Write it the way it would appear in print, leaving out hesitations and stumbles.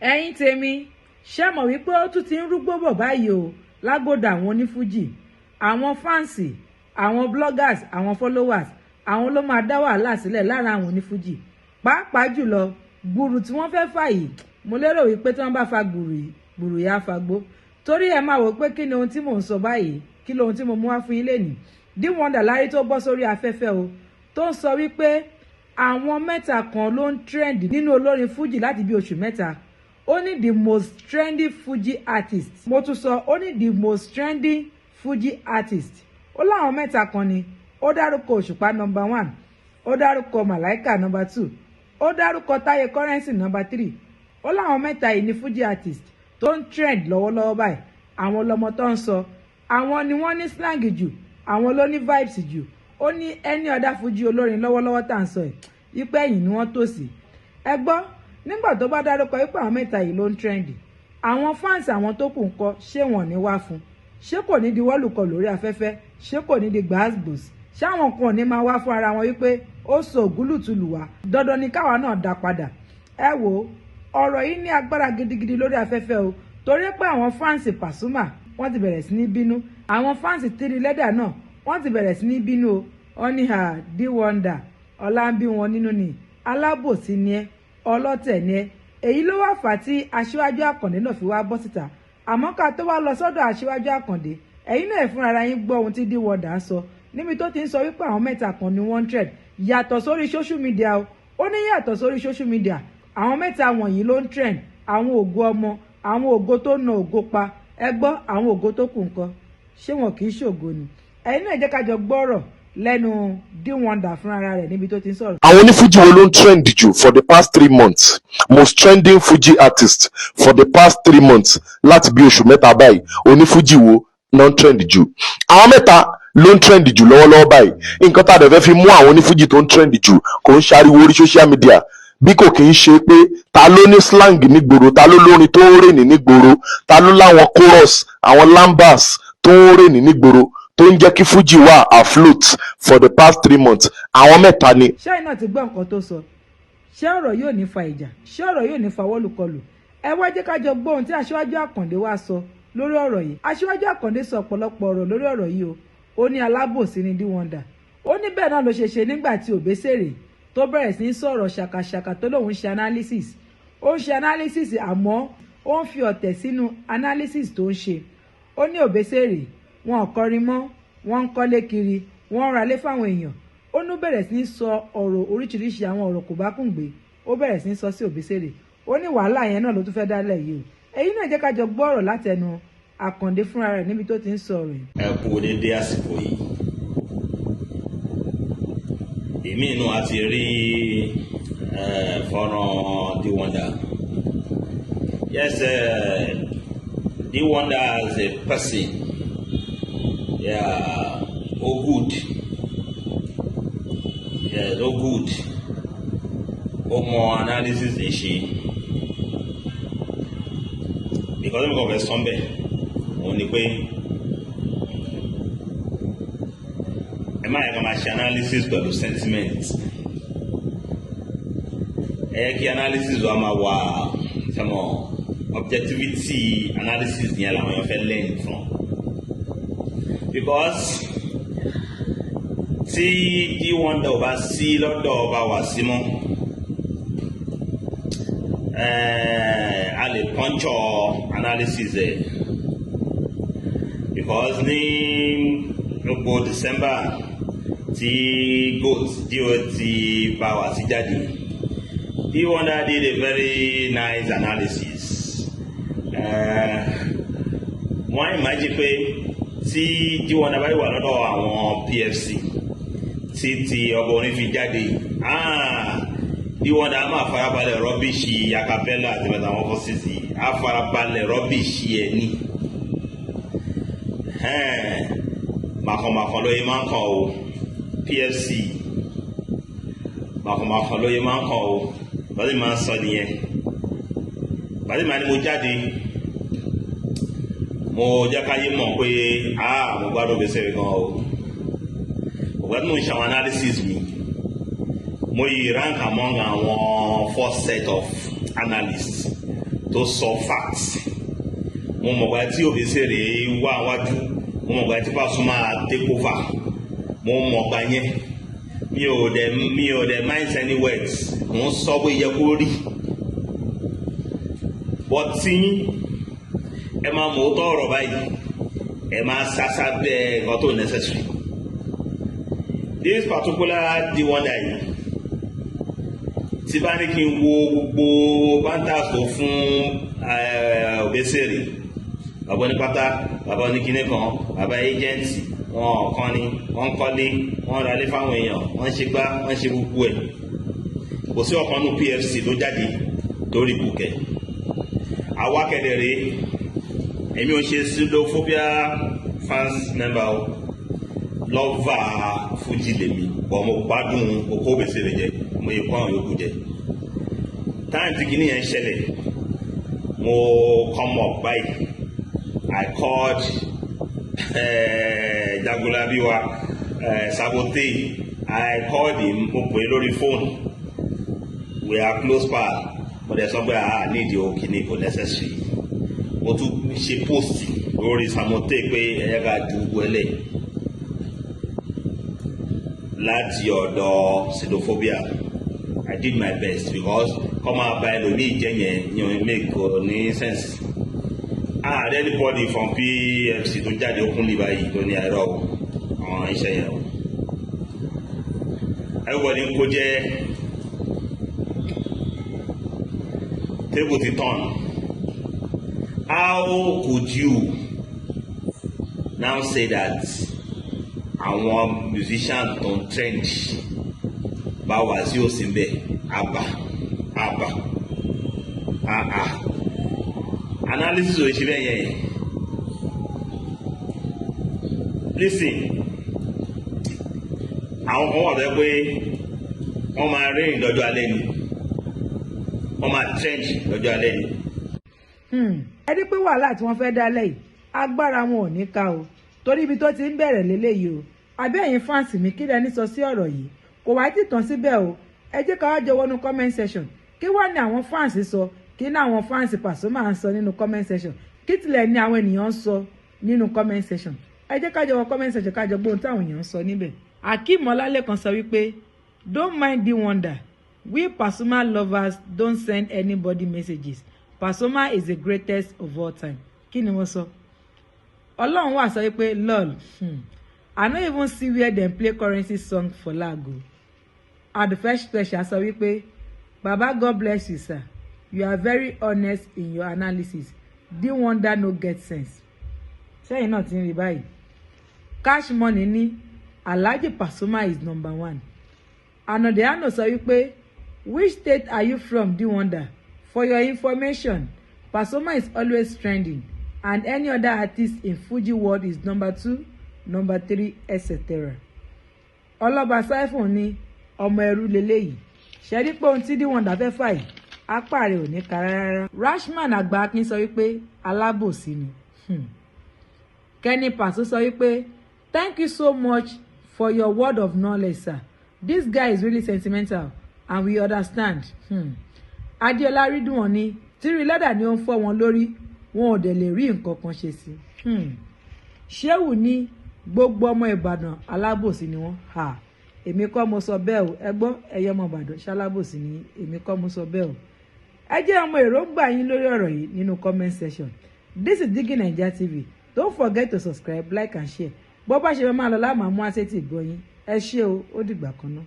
Ẹ̀yin tèmi, ṣé mọ̀ wípé ó tún ti ń rúgbó bọ̀ báyìí o lágbódò àwọn onífújì, àwọn fans, àwọn bloggers, àwọn followers, àwọn ló máa dá wàhálà sílẹ̀ lára àwọn onífújì, pàápàá jùlọ gbùrù tí wọ́n fẹ́ fà yìí. Mo lérò wípé tí wọ́n bá fa gbùrù yìí, gbùrù yìí á fagbó. Torí ẹ máa wò pé kí ni ohun tí mò ń sọ báyìí, kí lohun tí mo mú wá fún yín lénìí. D-Wonder lárí tó bọ́ sórí afẹ́fẹ́ o, tó ń sọ wípé àwọn mẹ́ta kan ló ń trend nínú olórin fújì láti bí oṣù 3. Ó ní the most trending Fuji artist. Mo tún sọ, ó ní the most trending Fuji artist. Ó láwọn mẹ́ta kan ni. Ó dárúkọ Òṣùpá number one, ó dárúkọ Màláìkà number two, ó dárúkọ Táyé Currency number three. Ó láwọn mẹ́ta yìí ní Fuji artist tó ń trend lọ́wọ́lọ́wọ́ báyìí. Àwọn lọmọ tó ń sọ, àwọn ni wọ́n ní slang jù, àwọn ló ní vibes jù. Ó ní any other Fuji olórin lọ́wọ́lọ́wọ́ tá à ń sọ yìí, wípé ẹ̀yìn ni wọ́n tò sí. Ẹ gbọ́, nígbà tó bá dárúkọ wípé àwọn mẹ́ta yìí ló ń trend, àwọn fans àwọn tó kù ń kọ́? Ṣé wọ́n ní wá fún? Ṣé kò ní di wọ́lùkọ lórí afẹ́fẹ́? Ṣé kò ní di gbàásgbòs? Ṣé àwọn kan ò ní máa wá fún ara wọn wípé ó sọ ògúlùtulù wá, dandan ni káwa náà dá padà? Ẹ wo, ọ̀rọ̀ yìí ní agbára gidigidi lórí afẹ́fẹ́ o, torí pé àwọn fans Pasuma, wọ́n ti bẹ̀rẹ̀ sí ní bínú. Àwọn fans Tiri Lẹ́dà náà, wọ́n ti bẹ̀rẹ̀ sí ní bínú o. Wọ́n ní ha, D-Wonder, ọlá ń bí wọn nínú ni, alábòsí ni ẹ́, ọlọ́tẹ̀ ni ẹ́. Èyí ló wá fà á tí Aṣíwájú Àkàndé náà fi wá bọ́ síta. Àmọ́ ká tó wá lọ sọ́dọ̀ Aṣíwájú Àkàndé, ẹ̀yin náà fúnra ara yín gbọ́ ohun tí D-Wonder sọ níbi tó ti ń sọ wípé àwọn mẹ́ta kan ní wọ́n trend yàtọ̀ sórí social media o. Ó ní yàtọ̀ sórí social media, àwọn mẹ́ta wọ̀nyí ló ń trend, àwọn ògo ọmọ, àwọn ògo tó na ògo pa. Ẹ gbọ́, àwọn ògo tó kù nǹkan, ṣé wọn kì í ṣògo ni? Ẹ̀yin náà jẹ́ ká jọ gbọ́rọ̀ lẹ́nu D-Wonder fúnra rẹ̀ níbi tó ti ń sọ̀rọ̀. Àwọn onífújì wo ló ń trend jù for the past 3 months? Most trending Fuji artist for the past 3 months, láti bí oṣù 3 báyìí, onífújì wo ló ń trend jù? Àwọn mẹ́ta ló ń trend jù lọ́wọ́lọ́wọ́ báyìí. Nǹkan tá a dẹ̀ fẹ́ fi mú àwọn onífújì tó ń trend jù kò ń ṣariwo orí social media, bí kò kì í ṣe pé ta ló ní slang nígboro, ta ló lórin tó ń rèní nígboro, ta ló láwọn chorus, àwọn lambas tó ń rèní nígboro, tó ń jẹ́ kí fújì wà afloat for the past 3 months. Àwọn mẹ́ta ni. Ṣẹ́yìn náà ti gbọ́ nǹkan tó sọ. Ṣé ọ̀rọ̀ yóò ní fa ìjà? Ṣé ọ̀rọ̀ yóò ní fa wọ́lùkọlù? Ẹ wá jẹ́ ká jọ gbọ́ ohun tí Aṣíwájú Àkàndé wá sọ lórí ọ̀rọ̀ yìí. Aṣíwájú Àkàndé sọ ọ̀pọ̀lọpọ̀ ọ̀rọ̀ lórí ọ̀rọ̀ yìí o. Ó ní alábòsí ni D-Wonder. Ó ní bẹ́ẹ̀ náà ló ṣe ṣe nígbà tí Òbésèré tó bẹ̀rẹ̀ sí í sọ̀rọ̀ ṣàkàṣàkà, tó lóun ṣe analysis. Ó ń ṣe analysis, àmọ́ ó ń fi ọ̀tẹ̀ sínú analysis tó ń ṣe. Ó ní Òbésèré, wọn ò kọrin mọ́, wọ́n ń kọ́lé kiri, wọ́n ń ralé fáwọn èèyàn. Ó ní bẹ̀rẹ̀ sí í sọ ọ̀rọ̀ oríṣiríṣi, àwọn ọ̀rọ̀ kò bá kùn gbé, ó bẹ̀rẹ̀ sí í sọ sí Òbésèré. Ó ní wàhálà yẹn náà ló tún fẹ́ dálẹ̀ yìí o. Èyí náà, jẹ́ ká jọ gbọ́ ọ̀rọ̀ látẹnu Àkàndé fúnra rẹ̀ níbi tó ti ń sọ ọ̀rọ̀ yìí. Ẹ kú dédé àsìkò yìí. Èmi inú a ti rí fọ́nrán D-Wonder. Yes, D-Wonder as a person, yeah, ó good. Yes, ó good. Ó mọ analysis lè ṣe, because mi kàn fẹ́ sọ́nbẹ̀ òun ni pé ẹ má yẹ ká máa ṣe analysis pẹ̀lú sentiment. Ẹ yẹ kí analysis wa máa wà sẹ́mọ̀ objectivity. Analysis yẹn làwọn èèyàn fẹ́ learn from, because tí D-Wonder ò bá sí lọ́dọ̀ ọba wà sí mọ́, a lè puncture analysis ẹ̀, because ní gbogbo December tí goat dot bá wà sí jáde, D-Wonder did a very nice analysis. Wọ́n imagine pé tí D-Wonder bá wà lọ́dọ̀ àwọn PFC tí ti ọba orin fi jáde, D-Wonder á máa farabalẹ̀ rubbish acapella àti metamorphosis, á farabalẹ̀ rubbish ẹ̀ ní màkànmàkàn lóye máa ń kàn o. PFC, màkànmàkàn lóye máa ń kàn o. Bàtí máa ń sọ nìyẹn, bàtí máa ní mo jáde, mo jẹ́ káyé mọ̀ pé, ah, mo gbádùn Obesere gan o. Ògbà tí mo ń ṣe àwọn analysis mi, mo yìí rank among àwọn first set of analysts. Tó sọ facts. Mo mọ̀gbà tí Obesere wà wájú, mo mọ̀gbà tí Pasuma take over, mo mọ̀gbà yẹn. Mi ò dẹ̀ mind any words. Mo ń sọ bó yẹ kó rí, but tí ẹ máa mọ̀ ó tọ́ ọ̀rọ̀ báyìí, ẹ máa sásá bẹ́ẹ̀ nǹkan tó necessary. This particular D-Wonder yìí, tí bá ní kí n wo gbogbo bantas tó fún Obesere, bàbá onípátá, bàbá oníkíní kan, bàbá agent, wọn kan ni wọ́n ń kọ́lé, wọ́n ralé fáwọn èèyàn, wọ́n ń ṣe gbá, wọ́n ń ṣe gbogbo ẹ̀. Kò sí ọ̀kan nù PFC tó jáde torí bùkẹ́. Àwa kẹ̀dẹ̀rẹ́, èmi ò ṣe pseudophobia fans member o, lover Fuji lèmi bọ̀. Mo gbádùn okó Obesere jẹ, mo yẹ kó àwọn yòókù jẹ. Time tí kìíní yẹn ń ṣẹlẹ̀, mo come up báyìí, I called Jagunlabi wa, Sabote. I called him, mo pè é lórí phone. We are close pal. Mo dẹ̀ sọ pé, "Ah, nídìí o, kìíní kò necessary." Mo tún ṣe post lórí Sabote pé ẹ̀yà ká ju gbogbo ẹ̀ lẹ̀ láti ọ̀dọ̀ xenophobia. I did my best because kọ́ máa ba ẹlòmíì jẹ́ yẹn yẹn make ní sense. Ah, anybody from PFC tó jáde openly báyìí tó ní àìrọ̀ àwọn iṣẹ́ yẹn o, everybody ń kó jẹ́. Table ti turn. How could you now say that àwọn musician tó ń trend bá wà sí òsì ń bẹ? Àbà àbà, ah ah, analysis ò ṣe bẹ́ẹ̀ yẹn. Listen, àwọn kan wà bẹ́ẹ̀ pé wọ́n máa rìn lọ́jọ́ alẹ́ ni, wọ́n máa trend lọ́jọ́ alẹ́ ni. Ẹ rí pé wàhálà tí wọ́n fẹ́ dálẹ̀ yìí, agbára wọn ò ní ká o, torí ibi tó ti ń bẹ̀rẹ̀ lélẹ́yìí o. Àbí ẹ̀yin fans mi, kí lẹni sọ sí ọ̀rọ̀ yìí? Kò wá tí tán síbẹ̀ o. Ẹ jẹ́ ká wá jọ wọnú comment section. Kí wá ní àwọn fans sọ? Kí ní àwọn fans Pasuma ń sọ nínú comment section? Kí tilẹ̀ ní àwọn ènìyàn ń sọ nínú comment section? Ẹ jẹ́ ká jọ wọ comment section, ká jọ gbóhun táwọn èèyàn ń sọ níbẹ̀. Akeem Ọlálẹ́kan sọ wípé, "Don't mind the wonder. We Pasuma lovers don't send anybody messages. Pasuma is the greatest of all time." Kí ni wọ́n sọ? Ọlọ́run wà sọ wípé, "Lol, I no even see where dem play Currency song for Lago." Adufẹ Special sọ wípé, "Baba, God bless you, sir. You are very honest in your analysis. D-Wonder no get sense." Sẹ́yìn náà ti ń rí báyìí. Cash Money ní, "Alhaji Pasuma is number one." Anodeano sọ wípé, "Which state are you from, D-Wonder? For your information, Pasuma is always trending and any other artist in Fuji world is number two, number three, etc." Ọlọ́ba Saifun ní, "Ọmọ ẹrú leléyìí." Ṣẹ́rí pé ohun tí D-Wonder fẹ́ fà yìí, apá rẹ̀ ò ní ka rárá. Rashman Àgbà Akin sọ wípé alábòsí ni. Kenny Paso sọ wípé, "Thank you so much for your word of knowledge, sir. This guy is really sentimental and we understand." Adéọlá Rídùn ní tírí lẹ́dà ni ó ń fọ́ wọn lórí, wọn ò dẹ̀ lè rí nǹkan kan ṣe sí. Ṣéwù ní gbogbo ọmọ Ìbàdàn, alábòsí ni wọ́n. Ha, èmi kọ́ mo sọ bẹ́ẹ̀ o. Ẹ gbọ́, ẹ̀yọ́ ọmọ Ìbàdàn, ṣalábòsí ni? Èmi kọ́ mo sọ bẹ́ẹ̀ o. Ẹ jẹ́ ọmọ èròǹgbà yín lórí ọ̀rọ̀ yìí nínú comment section. This is Digi Naija TV. Don't forget to subscribe, like and share. Bó bá ṣe máa lọ láàmú àmú àṣetì ìgbọ́ yín. Ẹ ṣé o, ó dìgbà kan náà.